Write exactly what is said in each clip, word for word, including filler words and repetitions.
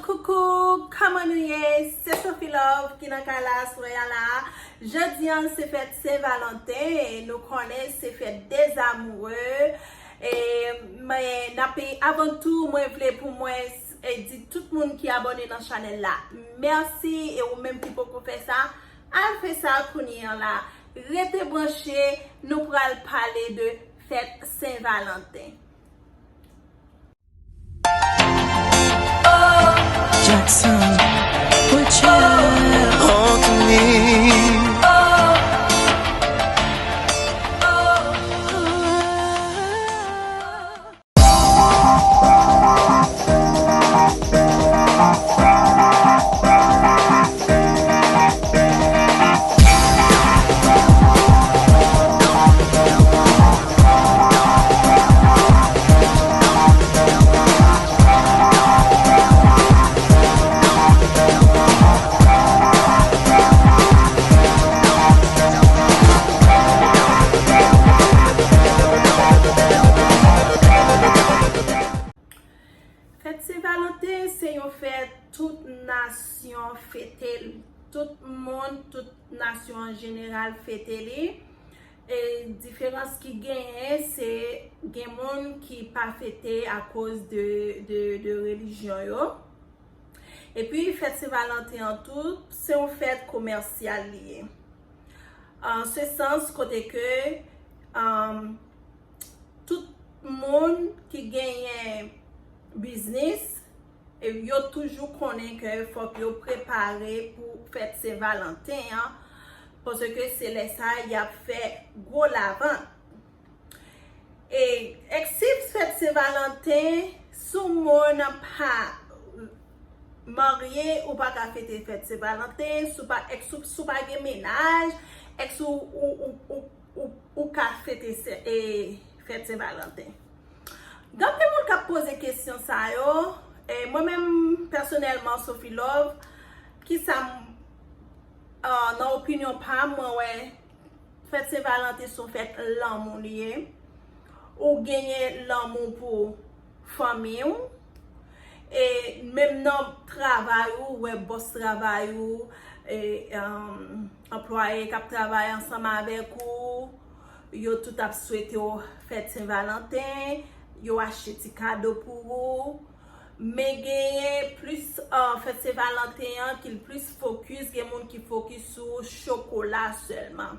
Koukou, kòman nou ye? Se Sophie Love ki nan kay la aswè a la. Jodi a se fèt Sen Valanten, nou konnen se fèt dè zamoure. E, men, n ap, avan tou, mwen vle pou mwen, e, di tout moun ki abòne nan chanèl la, mèsi, e ou menm ki poko fè sa, al fè sa kounye a la. Rete branche, nou pral pale de fèt Sen Valanten. Jackson, put your Anthony. Fèt Sen Valanten se yon fèt tout nasyon fete l, tout moun, tout nasyon an jeneral fete li. E diferans ki genyen, se gen moun ki pa fete akoz de, de, de relijyon yo. Epi, fèt Sen Valanten an tou, se yon fèt komèsyal li ye. An se sans, kote ke, um, tout moun ki genyen biznis, e yo toujou konnen ke fòk yo prepare pou fèt Sen Valanten an, paske se lè sa a y ap fè gwo lavant. E, èk si fèt Sen Valanten, si w moun pa marye, ou pa ka fete fèt Sen Valanten, si w pa, èk si w, si w pa gen mennaj, èk si w, ou, ou, ou, ou, ou ka fete se, e, fèt Sen Valanten. Gen anpil moun k ap poze kesyon sa yo. E, mwen menm, pèsonèlman, Sophie Love, kisa m, ah, nan opinyon pa m, mwen wè fèt Sen Valanten se yon fèt lanmou li ye. Ou genyen lanmou pou fanmi w. E menm nan travay ou, ou wè bòs travay ou, e, um, anplwaye k ap travay ansanm avèk ou, yo tout ap swete w fèt Sen Valanten, yo achte ti kado pou ou. Men genyen plis, ah, fèt Sen Valanten an ki l plis fokis, gen moun ki fokis sou chokola sèlman.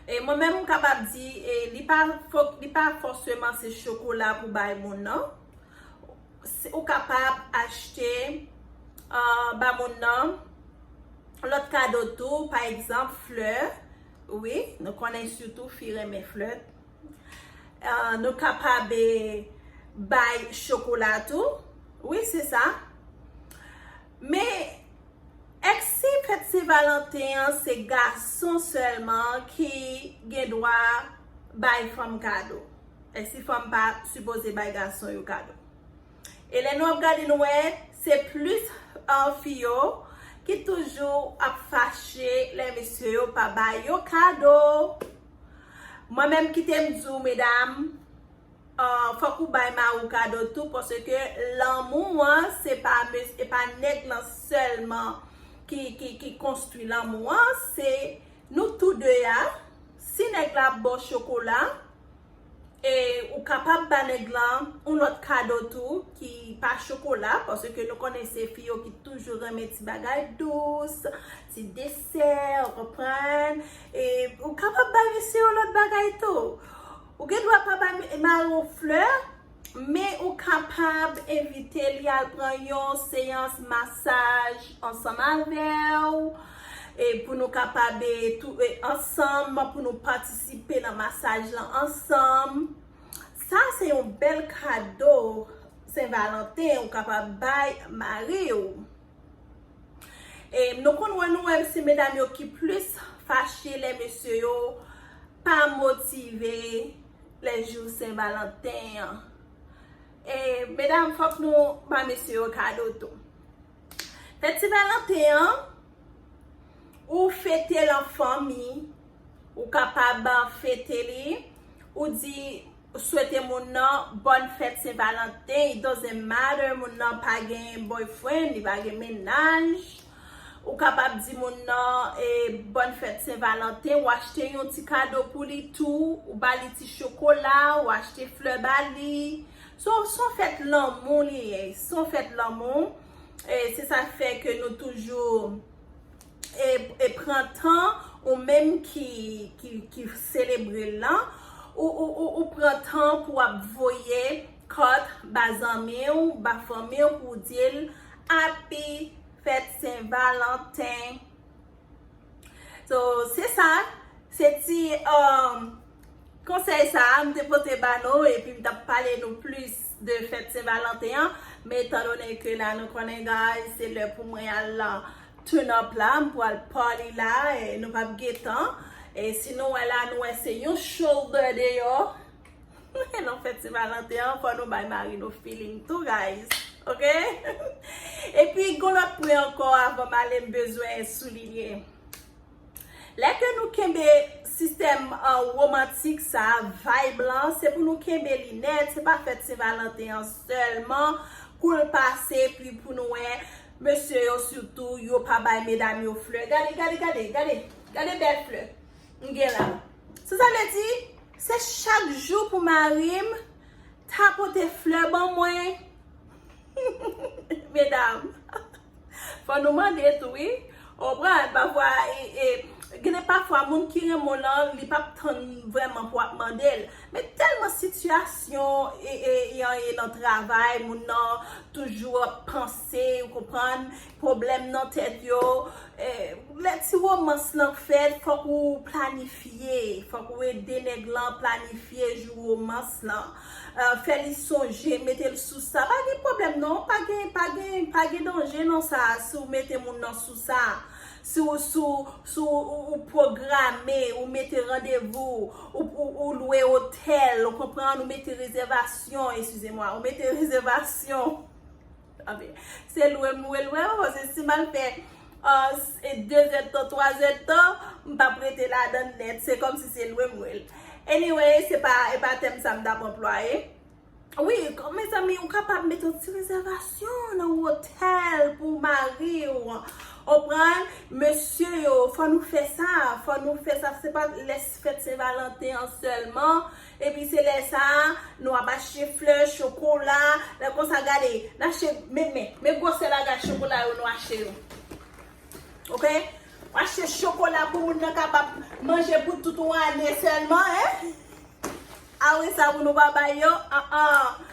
E mwen menm, m kapab di, e li pa fo-, li pa fòseman se chokola pou bay moun nan. Se, ou kapab achte, ah, ba moun nan lòt kado tou, pa egzanp, flè. Wi, nou konnen sitou fi renmen flè. Ah, nou kapab, eh, bay chokola tou. Wi, se sa. Men, èske fèt Sen Valanten an se gason sèlman ki gen dwa bay fanm kado? Èske fanm pa sipoze bay gason yo kado? E lè nou ap gade, nou wè se plis, ah, fi yo ki toujou ap fache lè mesye yo pa ba yo kado. Mwen menm, kite m di w, medam, ah, fòk ou bay mari w kado tou, paske lanmou an, se pa mes-, e pa nèg lan sèlman ki, ki, ki konstwi lanmou an, se nou tou de a. Si nèg la ap ba w chokola, e ou kapab ba nèg lan yon lòt kado tou ki pa chokola, paske nou konnen se fi yo ki toujou renmen ti bagay dous, ti desè, ou konprann? E ou kapab bay mesye yo lòt bagay tou. Ou gen dwa pa bay mari w flè, men ou kapab envite li al pran yon seyans masaj ansanm avè w, e pou nou kapab, e, tou, e, ansanm, pou nou patisipe nan masaj lan ansanm. Sa se yon bèl kado Sen Valanten ou kapab bay mari w. E nou konn wè, nou wè se medam yo ki plis fache lè mesye yo pa motive lè jou Sen Valanten an. E medam, fòk nou ba mesye yo kado tou. Fèt Sen Valanten an, ou fete l an fanmi, ou kapab fete li, ou di, swete moun nan bòn fèt Sen Valanten. It doesn't matter, moun nan pa gen boyfriend, li pa gen mennaj. Ou kapab di moun nan e bòn fèt Sen Valanten, ou achte yon ti kado pou li tou, ou ba li ti chokola, ou achte flè ba li. So, se yon fèt lanmou li ye, se yon fèt lanmou. E se sa k fè ke nou toujou e, e pran tan, ou menm ki, ki, ki selebre l lan, ou, ou, ou, ou pran tan pou w ap voye kòt ba zanmi w, ba fanmi w, pou w di l, Happy fèt Sen Valanten. So, se sa, se ti um, konsèy sa a m te pote ba nou, epi m t ap pale nou plis de fèt Sen Valanten an, men etan done ke la nou konnen, guys, se lè pou mwen al turn up la, m pral party la, e nou p ap gen tan. E si nou wè la, nou wè se yon shoulder deyò. Nan fèt Sen Valanten an, fò nou bay mari nou feeling tou, guys. Ok? Epi, gon lòt pwen ankò avan m ale, m bezwen soulinye. Lè ke nou kenbe sistèm uh, womantik sa, vibe lan, se pou nou kenbe li nèt, se pa fèt Sen Valanten an sèlman, kou l pase, pi pou nou wè, mesye yo sitou, yo pa bay medam yo flè. Gade, gade, gade, gade, gade bèl flè m gen la. So, sa vle di, se chak jou pou mari m ta pote flè ban mwen. Medam, fò nou mande tou, wi. Ou konprann? Pafwa, e, e, gen de pafwa, moun ki renmen w lan, li p ap tann vrèman pou w ap mande l. Men tèlman sitiyasyon e, e, e, e nan travay, moun nan toujou ap panse, ou konprann, pwoblèm nan tèt yo. E, lè ti womans lan fèt, fòk ou planifye, fòk ou ede nèg lan planifye jou womans lan. Uh, fè li sonje, mete l sou sa. Pa gen pwoblèm non, pa gen, pa gen, pa gen danje nan sa, si w mete moun nan sou sa. Si w, si w, si w, ou, ou pwograme, ou mete randevou, ou, ou, ou lwe otèl, ou konprann, ou mete rezèvasyon, eskize mwa, ou mete rezèvasyon. Anben, se lwe m lwe lwe, paske si m al fè uh, e de zèdtan, twa zèdtan, m p ap rete ladan nèt. Se kòmsi se lwe m lwe l. Anyway, se pa, e pa tèm sa m t ap anplwaye. Wi, mezanmi, ou kapab mete yon ti rezèvasyon nan yon otèl pou mari w. Ou konprann? Mesye yo, fò nou fè sa. Fò nou fè sa. Se pa lè fèt Sen Valanten an sèlman. Epi se lè sa a, nou ap achte flè, chokola. Lè konsa, gade, n achte, men, men, men gwosè lagaj chokola yo nou achte yo. Ok? Ou achte chokola pou moun nan kapab manje pou tout yon ane sèlman, en? A wi, sa pou nou pa bay yo? An, an.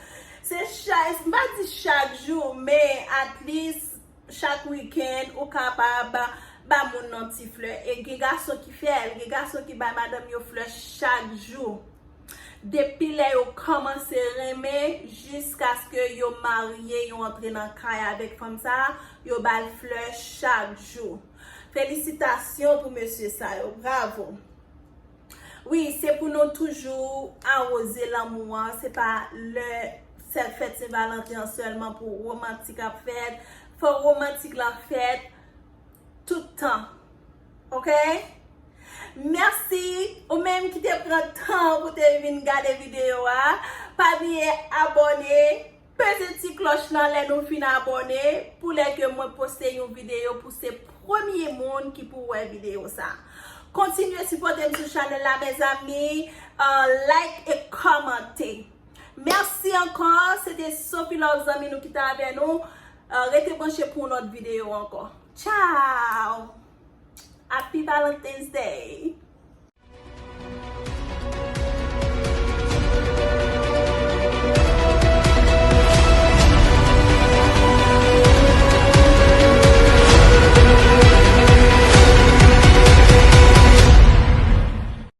Se chak, m pa di chak jou, men at least chak weekend, ou kapab ba moun nan ti flè. E gen gason ki fè l, gen gason ki bay madanm yo flè chak jou. Depi lè yo kòmanse renmen, jiskaske yo marye, yo antre nan kay avèk fanm sa a, yo ba l flè chak jou. Felisitasyon pou mesye sa yo, bravo! Wi, se pou nou toujou awoze lanmou an, se pa lè se fèt Sen Valanten an sèlman pou womantik ap fèt. Fò womantik lan fèt tout tan. Ok? Mèsi ou menm ki te pran tan pou te vin gade videyo a. Pa bliye abòne, peze ti klòch lan lè nou fin abòne pou lè ke mwen poste yon videyo pou se premye moun ki pou wè videyo sa. Kontinye sipòte m sou chanèl la, mezanmi. Uh, like e kòmante. Mèsi ankò. Se te Sophie Love, zanmi nou ki te avè nou. Uh, rete branche pou yon lòt videyo ankò. Ciao! Happy Valentine's Day!